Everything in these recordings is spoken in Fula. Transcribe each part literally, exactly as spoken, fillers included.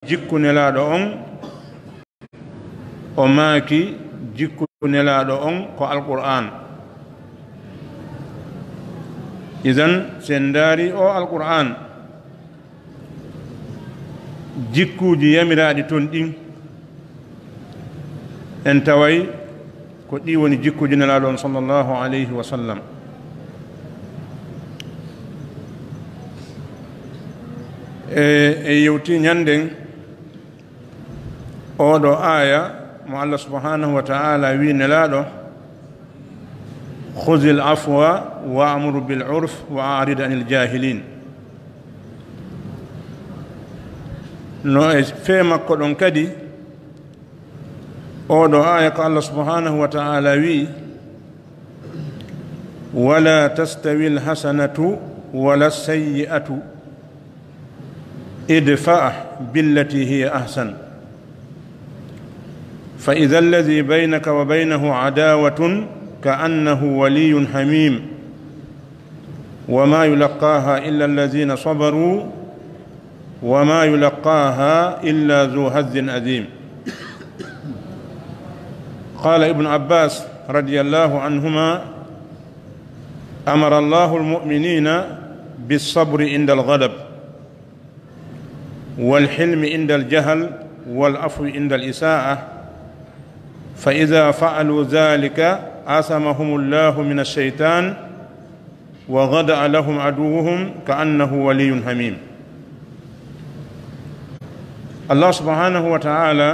jikku Nelaaɗo on? O maaki, jikku Nelaaɗo on ko Alqur'aan. Idan, si en ndaari o Alqur'aan, jikkuuji yamiraaɗi ton ɗin, en taway ko ɗi woni jikkuuji Nelaaɗo on, sallallahu alayhi wa sallam. E, e yewti ñanden, oɗo aaya mo Allah subhanahu wa ta'ala wi Nelaaɗo: "Khudhil afwa wa'mur bil urf wa a'rid anil jahilin." No e fee makko ɗon kadi, oɗo aaya ko Allah subhanahu wa ta'ala wi: "Wala tastawil hasanatu wala sayyi'atu, idfa' billati hiya ahsan, fa idha alladhi baynaka wa baynahu adawatun ka'annahu waliyyun hamim, wa ma yulaqqaha illa alladhina sabaru, wa ma yulaqqaha illa dhu hazzin azim." Qala Ibnu Abbas radiyallahu anhuma: "Amara Allahu al-mu'minina bis-sabri inda al-ghadab, wal-hilmi inda al-jahl, wal-afwi inda al-isa'a, fa idha fa'alu dhalika asamahum Allahu min ash-shaytan, wa ghada'a lahum aduwwuhum ka'annahu waliyyun hamim." Allah subhanahu wa ta'ala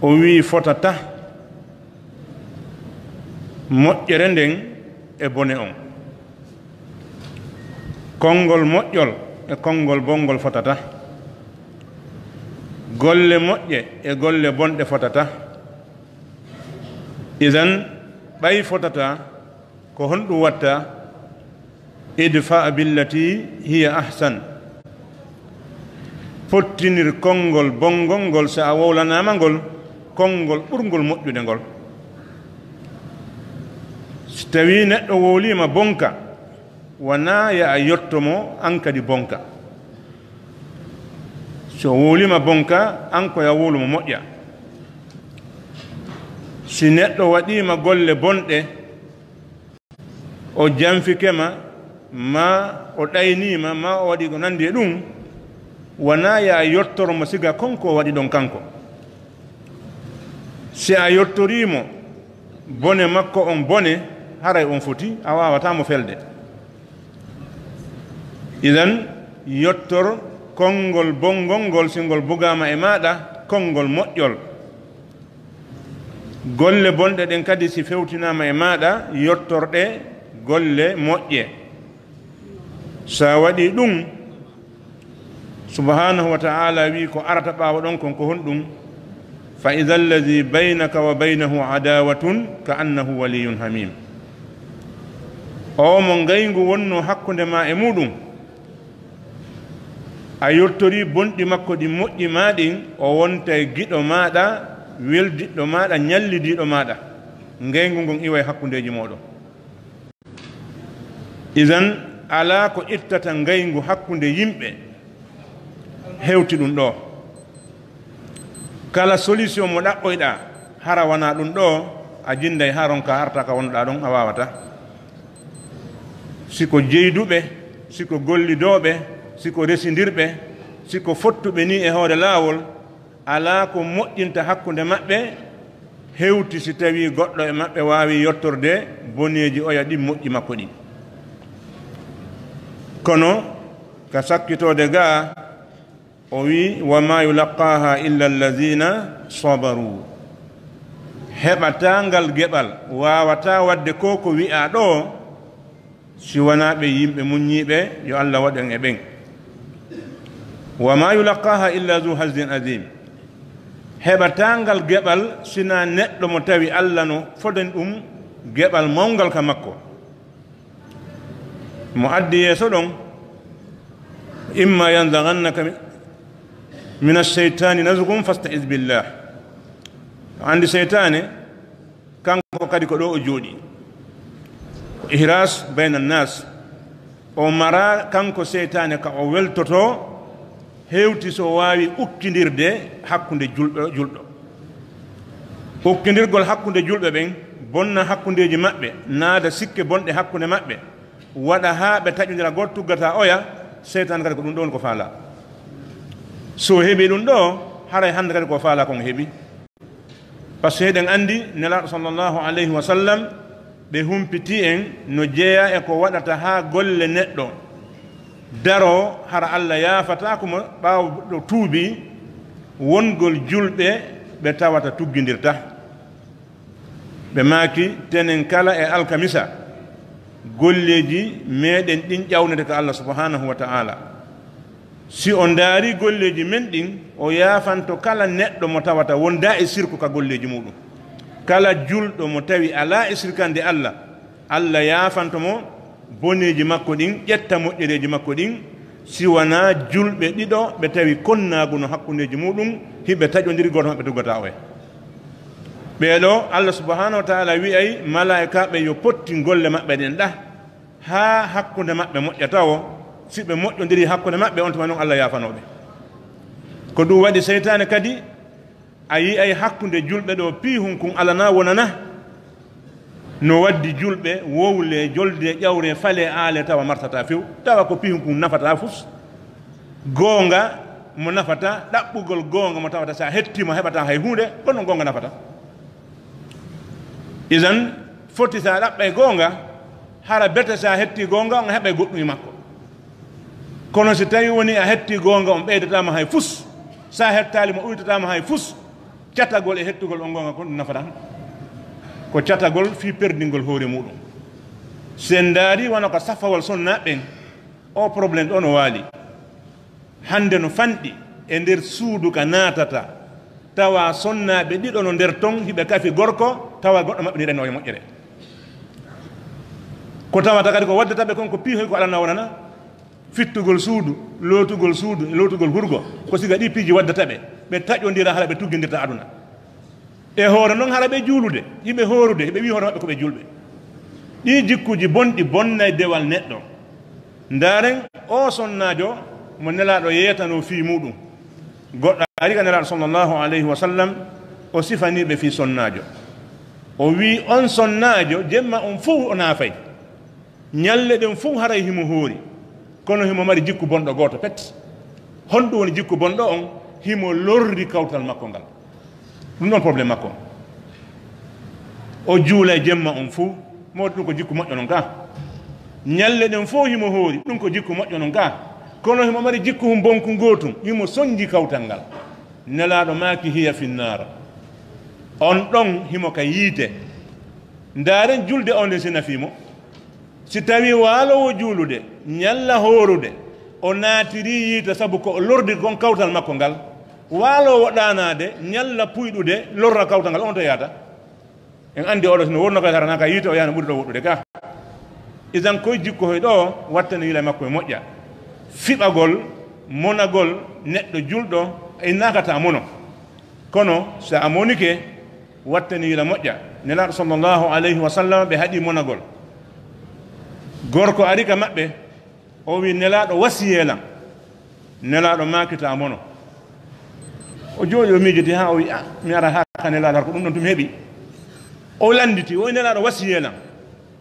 o wi fotata moƴƴere nden e bone on. Konngol moƴƴol e konngol bonngol fotata. Golle moƴƴe e golle bonɗe fotata. Idan, ɓay fotata, ko honɗum watta? "Idfa' billati hiya ahsan." Pottinir konngol bonngol ngol, si a wowlanaama ngol, konngol ɓurngol moƴƴude ngol. Si tawii neɗɗo wowliima bonka, wanaa yo a yotto mo an kadi bonka. Si o wowliima bonka, an ko yo a wowlu mo moƴƴa. Si neɗɗo waɗiima golle bonɗe, o janfike ma, maa o ɗayniima, maa o waɗi ko nanndi e ɗum, wanaa yo a yottoro mo siga kon ko o waɗi ɗon kanko. Si a yottorii mo bone makko on bone, haray on foti, a waawataa mo felde. Idan, yottor konngol bonngol ngol, si ngol bugaama e maaɗa, konngol moƴƴol. Golle bonɗe ɗen kadi, si fewtinaama e maaɗa, yottor ɗe golle moƴƴe. Si a waɗii ɗum, subhanahu wa ta'ala wi ko arata ɓaawo ɗon kon ko honɗum? "Fa idha alladhi baynaka wa baynahu adawatun ka annahu waliyyun hamim." O mo ngayngu wonnoo hakkunde maa e muuɗum, a yottorii bonɗi makko ɗin, moƴƴi maa ɗin, o wontay giɗo maaɗa, weldiɗɗo maaɗa, ñallidiiɗo maaɗa. Ngayngu ngun iway hakkundeeji mooɗon. Idan, alaa ko ittata ngayngu hakkunde yimɓe hewti ɗum ɗoo. Kala solution mo ɗaɓɓoyɗaa, hara wanaa ɗum ɗoo, a jinnday haa ronka arta ka wonɗaa ɗon, a waawataa. Si ko jeyduɓe, si ko gollidooɓe, si ko resindirɓe, si ko fottuɓe nii e hoore laawol, alaa ko moƴƴinta hakkunde maɓɓe, hewti si tawii goɗɗo e maɓɓe waawi yottorde boneeji oya ɗin moƴƴi makko ɗin. Kono ka sakkitoode gaa, o wi: "Wa ma yulaqqaha illa allazina sabaru." Heɓataa ngal geɓal, waawataa waɗde ko ko wi'aa ɗoo, si wanaa ɓe yimɓe muññiiɓe, yo Allah waɗu en e ɓen. "Wa ma yulaqqaha illa zu hazzin azim." Heɓataa ngal geɓal sinaa neɗɗo mo tawi Allah no fodani ɗum geɓal mawngal ka makko. Mo addi yeeso ɗon: "Imma yanzaghannaka mi-, mina shaytani nazghun fasta'iz billah." Anndi seytaane, kanko kadi ko ɗo o jooɗi. Ko ihras bayna nas. O mara kanko seytaane ka o weltoto, hewti so waawi ukkindirde hakkunde julɗo, julɗo. Ukkindirgol hakkunde julɓe ɓen, bonna hakkundeeji maɓɓe, naada sikke bonɗe hakkunde maɓɓe, waɗa haa ɓe taƴondira gooto, tuggata oya, seytaane kadi ko ɗum ɗo woni ko faalaa. So heɓi ɗum ɗo, haray hannde kadi ko faalaa kon heɓi. Par ce que eɗen anndi Nelaaɗo sallallahu alayhi wa sallam, ɓe humpiti en no jeyaa e ko waɗata haa golle neɗɗo daroo, hara Allah yaafataako mo ɓaawo ɗo tuubi, wongol julɓe ɓe tawata tuggindirta. Ɓe maaki, tenen kala e alkamisa, golleeji meɗen ɗin ƴawnete ka Allah subhanahu wa ta'ala. Si o ndaari golleeji men ɗin, o yaafanto kala neɗɗo mo tawata wondaa e sirku ka golleeji muɗum. Kala julɗo mo tawi alaa e sirkande Allah, Allah yaafanto mo boneeji makko ɗin, ƴetta moƴƴereeji makko ɗin, si wanaa julɓe ɗiɗo ɓe tawi konnaagu no hakkundeeji muɗum, hiɓe taƴondiri, gooto maɓɓe tuggata oya. Ɓee ɗoo, Allah subhanahu wa ta'ala wi'ay malaa'ikaaɓe yo pottin golle maɓɓe ɗen ɗa, haa hakkunde maɓɓe moƴƴa tawo. Si ɓe moƴƴondiri hakkunde maɓɓe, on tuma non Allah yaafanoo ɓe. Ko ɗum waɗi seytaane kadi, a yi'ay hakkunde julɓe ɗo, piihun kun alanaa wonana. No waddi julɓe, wowle, jolde, ƴawre, fale, aale, tawa marsataa few. Tawa ko piihun kun nafataa fus. Goonga mo nafata, ɗaɓɓugol goonga mo tawata sa hettiima heɓataa hay huunde, kono goonga nafata. Idan, foti sa ɗaɓɓay goonga, hara bete sa hetti goonga on, a heɓay goɗɗum e makko. Kono si tawi woni a hetti goonga on, ɓeydataama hay fus. Sa hettaali mo, ɓeydataama hay fus. Catagol e hettugol on goonga kon, ɗum nafata. Ko catagol fii perdingol hoore muɗum. Si en ndaari wano ka safawol sonnaaɓe ɓen, o problème ɗo no waali. Hannde no fanɗi e nder suudu ka naatata, tawa sonnaaɓe ɗiɗo no nder ton, hiɓe kafi gorko, tawa goɗɗo maɓɓe ni renoowo e moƴƴere. Ko tawata kadi ko waddata ɓe kon ko piihoy ko alanaa wonana, fittugol suudu, lootugol suudu, lootugol hurgo, ko siga ɗi piiji waddata ɓe, ɓe taƴondira hara ɓe tuggindirta aduna. E hoore non, hara ɓe juulude, hiɓe hoorude, hiɓe wi'i hoore maɓɓe ko ɓe julɓe. Ɗii jikkuuji bonɗi bonnay dewal neɗɗo. Ndaaren oo sonnaajo mo Nelaaɗo yeetanoo fii muuɗum. Goɗɗo ari ka Nelaaɗo sallallahu alayhi wa sallam, o sifanii ɓe fii sonnaajo. O wi'i, on sonnaajo, jemma on fow o naafay. Ñalle ɗen fow haray himo hoori, kono himo mari jikku bonɗo gooto pet. Honɗum woni jikku bonɗo on? Himo lorri kawtal makko ngal. Ɗum ɗon problème makko on. O juulay jemma on fow, mawɗo ɗum ko jikku moƴƴo non ka. Ñalle ɗen fow himo hoori, ɗum ko jikku moƴƴo non ka. Kono himo mari jikku hum bonku ngootum, himo sonji kawtal ngal. Nelaaɗo maaki, hiya finnaar. On ɗon himo ka yiite. Ndaaren julde on nden si nafii mo. Si tawii waaloowo juulude, ñalla hoorude, o naatirii yiite sabu ko o lordi kon kawtal makko ngal, waaloowo ɗaanaade, ñalla puyɗude, lorra kawtal ngal, on to yaata? En anndi oɗo sino wonno kay harana ka yiite, o yaana ɓuri ɗo woɗɗude ka. Idan koy jikko hoy ɗo wattani yila makko e moƴƴa. Fiɓagol, monagol, neɗɗo julɗo, innaaka ta mono. Kono so a monike, wattani yila moƴƴa. Nelaaɗo sallallahu alayhi wa sallam ɓe haɗi monagol. Gorko ari ka maɓɓe, o wi, Nelaaɗo wasiyee lan. Nelaaɗo maaki ta mono. O jooɗi, o miijiti haa o wi, a, mi ara haa ka Nelaaɗo, har ko ɗum ɗon tumi heɓi. O lannditi, o wi, Nelaaɗo wasiyee lan.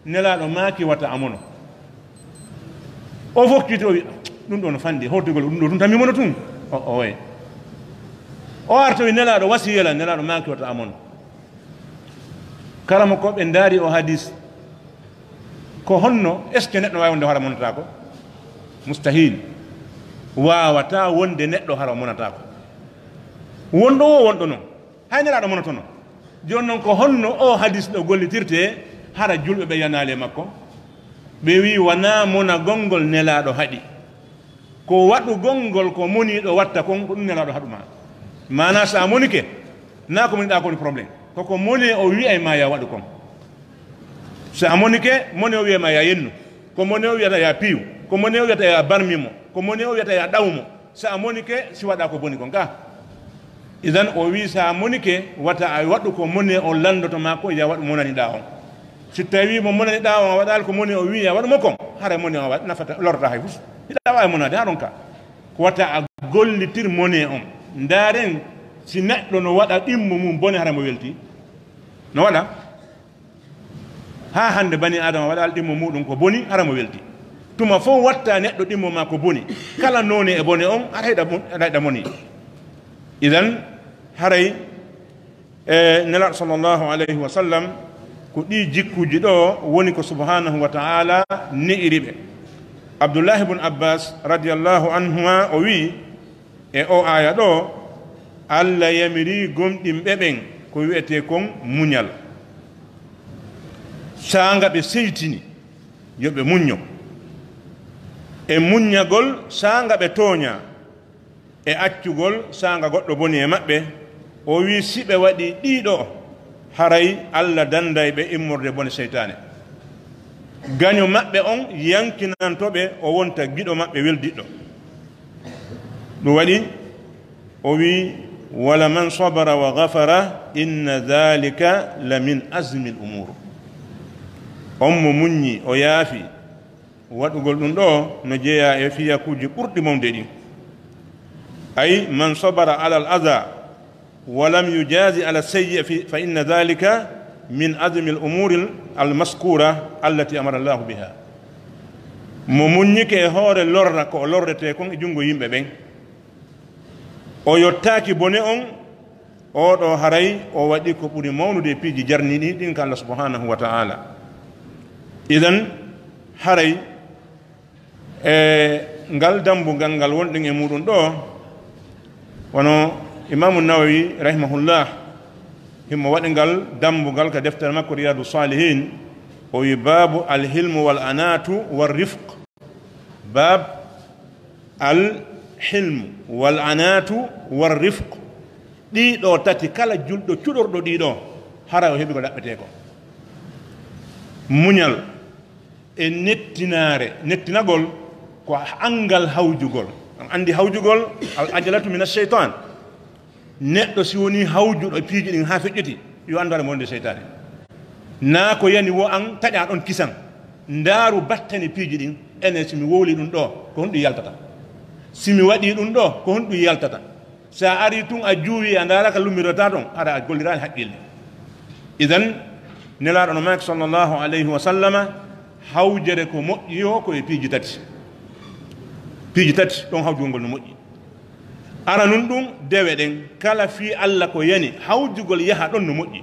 Nelaaɗo maaki wata a mono. O fokkiti, o wi, ɗum ɗo no fanɗi, hotugol ɗum ɗo tun tan mi mono tun. O, o, oye. O artoyi, Nelaaɗo wasiyee lan, Nelaaɗo maaki wata a mono. Karamokooɓe ndaari o hadis. Ko honno, est-ce que neɗɗo waawi wonde hara monotaako? Mustahil. Waawataa wonde neɗɗo hara monotaako. Wonɗo o wonɗo non. Hay Nelaaɗo monotono. Jooni non, ko honno o hadis ɗo gollitirtee, hara julɓe ɓe yanaali e makko? Ɓe wi'i, wanaa monagol ngol Nelaaɗo haɗi. Ko waɗugol ngol ko moniiɗo watta kon, ko ɗum Nelaaɗo haɗu ma. Maanaa, so a monike, naa ko moniɗaa ko woni problème. Ko ko monee o wi'ay ma ya waɗu kon. So a monike, monee o wi'ay ma ya yennu. Ko monee o wi'ata ya piyu. Ko monee o wi'ata ya barmi mo. Ko monee o wi'ata ya ɗawu mo. So a monike, si waɗaa ko boni kon ka. Idan o wi, so a monike, wata a waɗu ko monee o lanndoto ma ko ya waɗu monaniɗaa on. Si tawii mo monaniɗaa on a waɗaali ko monee o wi ya waɗu mo kon, haray monee o wa-, nafata, lorata hay fus. Hiɗa waawi monaade haa ɗon ka. Wata a gollitir mone on. Ndaaren, si neɗɗo no waɗa ɗimmo mum bone, hara mo welti. No waɗa. Haa hannde, bani Aadama waɗa alɗimmo muuɗum ko boni, hara mo welti. Tuma fof watta neɗɗo ɗimmo ma ko boni. Kala noone e bone on, aɗa heɗa mon-, aɗa heɗa moni. Idan, haray, e Nelaaɗo sallallahu alayhi wa sallam, ko ɗii jikkuuji ɗo woni ko subhanahu wa ta'ala ne'iri ɓe. Abdullahi ibn Abbas radiyallahu anhuma, o wi'i, e o aaya ɗo, Allah yamiri gomɗinɓe ɓen ko wi'etee kon muñal. Saanga ɓe seytini, yo ɓe muñño. E muññagol saanga ɓe tooña, e accugol saanga goɗɗo boni e maɓɓe, o wi'i, si ɓe waɗi ɗii ɗo, haray Allah danday ɓe immorde bone seytaane. Gaño maɓɓe on yankinanto ɓe, o wonta giɗo maɓɓe weldiɗɗo. Ɗum waɗi o wi'i, "Wala man sabara wa ghafara, inna dhalika la min azmi al-umur." On mo muññi, o yaafi, waɗugol ɗum ɗo no jeyaa e fiyakuuji ɓurɗi mawnude ɗin. Ay, man sabara ala al-adha wa lam yujazi ala sayyi fi, fa inna dhalika min azmi al-umuri al-mazkura allati amara Allahu biha. Mo muññike e hoore lorra ko o lorretee kon e junngo yimɓe ɓen, o yottaaki bone on, oo ɗoo haray o waɗi ko ɓuri mawnude e piiji jarniiɗi ɗin ka Allah subhanahu wa ta'ala. Idan, haray e ngal dambugal ngal wonɗen e muuɗum ɗo, wano Imaamu Nawawi rahimahullah, himo waɗi ngal dambugal ka deftere makko Riyadu Salihin, o wi, "Babu al-hilmu wal anatu war rifq." Bab al-hilmu wal anatu war rifq. Ɗii ɗoo tati, kala julɗo cuɗorɗo ɗii ɗoo, hara o heɓi ko ɗaɓɓetee ko. Muñal e nettinaare, nettinagol ko anngal hawjugol. On anndi hawjugol, al ajalatu min ash-shaytan. Neɗɗo si wonii hawjuɗo e piiji ɗin haa feƴƴiti, yo anndu hara mo wonde seytaane. Naa ko yani wo an taƴaa ɗon kisan. Ndaaru battane piiji ɗin, ene si mi wowli ɗum ɗoo, ko honɗum yaltata? Si mi waɗii ɗum ɗoo, ko honɗum yaltata? Sa arii tun a juuwi, a ndaara ka lummirotaa ton, hara a golliraani haqqille. Idan, Nelaaɗo no maaki sallallahu alayhi wa sallama, hawjere ko moƴƴi o ko e piiji tati. Piiji tati, ɗon hawjugol ngol no moƴƴi. Aranun ɗum, dewe ɗen, kala fii Alla ko yani, hawjugol yaha ɗon no moƴƴi.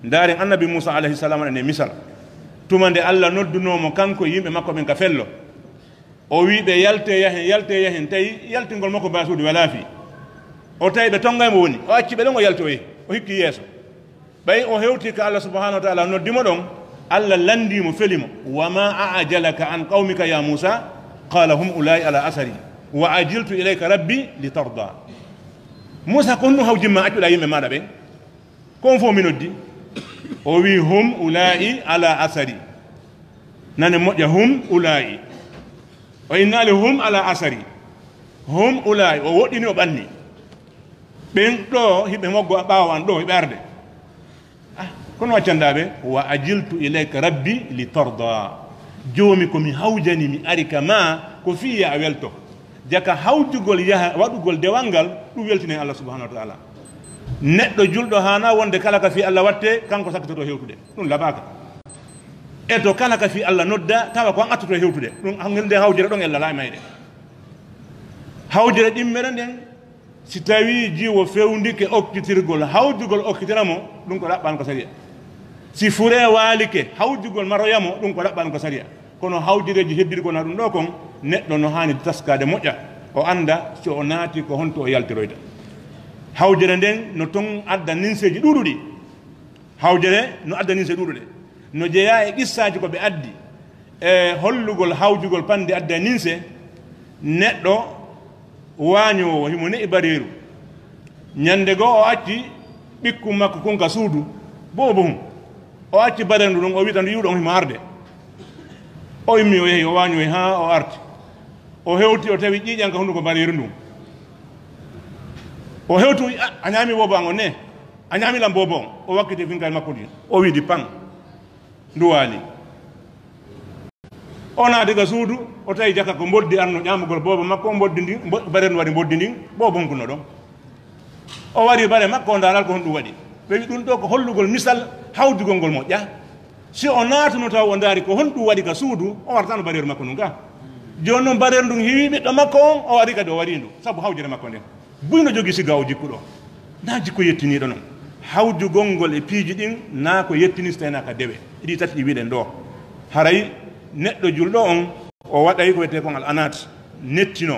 Ndaaren Annabi Muusa alayhi salam, waɗane misal. Tuma nde Alla noddunoo mo kanko e yimɓe makko ɓen ka fello, o wii ɓe, "Yaltee yahen, yaltee yahen." Tawi yaltingol makko baasuudu walaa fii. O tawi ɓe tongay mo woni. O acci ɓe ɗon, o yalti, o yehi. O hikki yeeso. Ɓay o hewti ka Alla subhanahu wa ta'ala noddi mo ɗon, Alla landii mo, feli mo. "Wa ma a'jalaka an qawmika ya Muusa?" Qala, "Hum ulai ala asari, wa ajiltu ilayka rabbi li tarda." Muusa, ko honɗum hawjimma accuɗaa yimɓe maaɗa ɓen? Ko on fof mi noddi. O wii, "Hum ulai ala asari." Nane moƴƴa, "Hum ulai." O innaali, "Hum ala asari." "Hum ulai." O woɗɗini, o ɓanni. "Ɓen ɗo, hiɓe moggo a ɓaawo an ɗo, hiɓe arde." "Ah, kono waccanɗaa ɓe?" "Wa ajiltu ilayka rabbi li tarda." Joomi, ko mi hawjani, mi ari ka ma, ko fii ya a welto. Jaka hawjugol yaha waɗugol dewal ngal, ɗum weltinay Allah subhanahu wa ta'ala. Neɗɗo julɗo haana wonde kala ka fii Allah watte, kanko sakkitoto hewtude. Ɗum labaaka. E to kala ka fii Allah nodda, tawa ko an attoto hewtude. Ɗum hangel nde hawjere ɗon ella laay mayde. Hawjere ɗimmere nden, si tawi jiwo fewndike okkitirgol, hawjugol okkitira mo, ɗum ko ɗaɓɓan ko sariya. Si fure waalike, hawjugol maroya mo, ɗum ko ɗaɓɓan ko sariya. Kono hawjereeji heddiɗi ko na ɗum ɗo kon, neɗɗo no haani taskaade moƴƴa, o annda si o naati ko honto o yaltiroyta. Hawjere nden no ton adda ninseeji ɗuuɗuɗi. Hawjere no adda ninse ɗuuɗuɗe. No jeyaa e qissaaji ko ɓe addi, e hollugol hawjugol pande adda ninse, neɗɗo waañoowo himo ne'i bareeru. Ñande goo o acci ɓikkun makko kun ka suudu, bobo hun. O acci bareeru ndun, o wi'i tan, "Yi'uɗon himo arde." O immi, o yehi, o waañoyi haa o arti. O hewti, o tawi ƴiiƴan ka hunduko bareeru ndun. O hewti, o wi'i, "A, a ñaami bobo an on ne? A ñaami lan bobo on?" O wakkiti finkayel makko ndin. O wi'i, "Di pan." Ndu waali. O naati ka suudu, o tawi jaka ko mboddi arno ƴaamugol boobo makko, o mboddi ndin, mbo-, bareendu waɗi mboddi ndin, boobo hunkuno ɗon. O wari bare makko, o ndaaral ko honɗum waɗi. Ɓe wi ɗum ɗo ko hollugol misal hawjugol ngol moƴƴa. Si o naatuno taw o ndaari ko honɗum waɗi ka suudu, o wartano bareeru makko ndun ka. Jooni non bareeru ndun hiwi ɓiɗɗo makko on, o wari kadi o wari ndu, sabu hawjere makko nden. Buy no jogii siga o jikku ɗo. Na jikku yettiniiɗo non. Hawjugol ngol e piiji ɗin, na ko yettini so tawii na ka dewe. Ɗi tati ɗi wiɗen ɗo. Haray neɗɗo julɗo on, o waɗay ko wiyetee kon al anaat, nettino.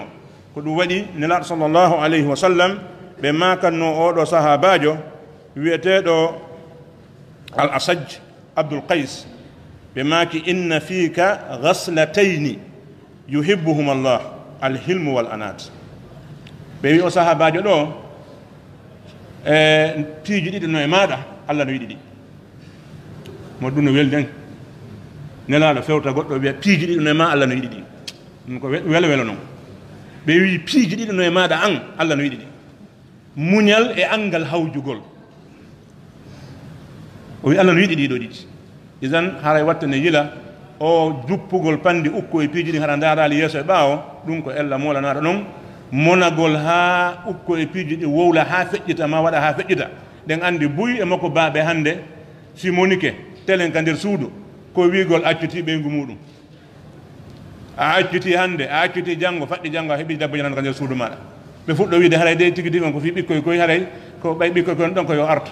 Ko ɗum waɗi Nelaaɗo sallallahu alayhi wa sallam, ɓe maakanno oo ɗo sahaabaajo wiyeteeɗo al Asaj Abdul Qays, ɓe maaki, "Inna fiika ghaslatayni yuhibbuhuma Allah, al hilmu wal anaat." Ɓe wi o sahaabaajo ɗo, e piiji ɗiɗi no e maaɗa, Allah no yiɗi ɗi. Mo ɗum no weldi en. Nelaaɗo fewta goɗɗo wiya, "Piiji ɗiɗi no e ma, Allah no yiɗi ɗi." Ɗum ko we-, welo welo non. Ɓe wi, "Piiji ɗiɗi no e maaɗa an, Allah no yiɗi ɗi." Muñal e anngal hawjugol. O wi, "Allah no yiɗi ɗiɗo ɗiɗi." Idan, haray watta ne yila o juppugol panndi ukko e piiji ɗin, hara ndaaraali yeeso e ɓaawo, ɗum ko ella moolanaaɗo ɗon. Monagol haa ukko e piiji ɗi wowla haa feƴƴita, ma waɗa haa feƴƴita. Ɗen anndi buy e makko baaɓe hannde, si monike, telen ka nder suudu, ko wiigol acciti ɓeyngu muuɗum. A acciti hannde, a acciti janngo, faɗɗi janngo, a heɓi debbo janano ka nder suudu maaɗa. Ɓe fuɗɗo wiide, "Haray dey tigi tigi on ko fii ɓikkoy koy, haray ko ɓay ɓikkoy koy on ɗon ko yo artu."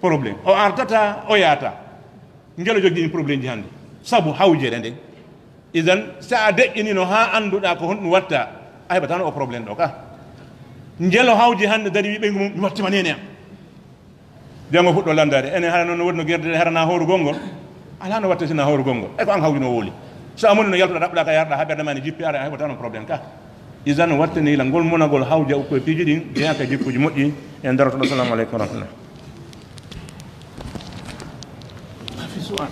Problème. O artata, o yaata. Ngelo jogii ɗin problème ji hannde. Sabu hawjere nden. Idan, si a deƴƴinino haa annduɗaa ko honɗum watta, a heɓataano o problème ɗo ka. Ngelo hawji hannde dari wi ɓeyngu mum, "Mi wattima neene am." Janngo fuɗɗo landaade. Enen hara noon no woni no gerde, hara na hoorugol ngol. Alaa no watta sina hoorugol ngol. E ko an hawjunoo wowli. So a moni no yaltuɗa, ɗaɓɓuɗa ka yarɗa, haa ɓernde ma ne jippi, ara a heɓata noon problème ka. Idan watta ne yila ngol monagol hawja ukko e piiji ɗin, jeyaa ka jikkuuji moƴƴi. En daroto ɗo. Assalamu aleykum wa rahmatullah. Ma fi su'al.